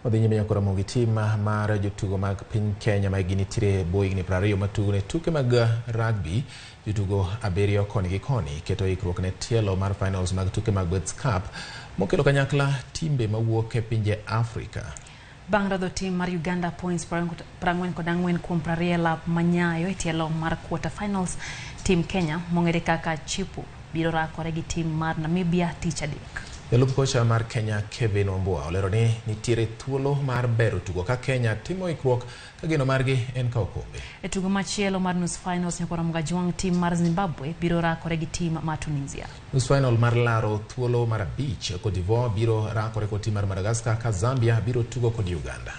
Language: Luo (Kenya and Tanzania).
Odhi nyime nyaka romo gi tim mar jotugo mag piny Kenya ma hikgi nitiere bwo higni 20 matugo ne tuke mag rugby. Jotugo abiriyo koni gi koni keto ikruok ne tielo mar finals mag tuke mag World Cup mokelo kanyakla timbe mawuok e pinje Afrika. Bang' rodho tim mar Uganda points 44 kuom 20 e lap manyayo e tielo mar quarter finals, tim Kenya mong'ere kaka Chipu biro rakore gi tim mar Namibia tich adek. Jalup kocha mar Kenya Kevin Wambua olero ni nitiere thuolo mar bero tugo ka Kenya timo ikruok ka geno margi en kawo okombe. E tugo machielo mar nus finals nyaka Ramogi Ajwang' tim mar Zimbabwe biro rakore gi tim mar Tunisia. Nus final mar laro thuolo mar abich Cote d'Ivoire biro rakore kod tim mar Madagascar ka Zambia biro tugo kod Uganda.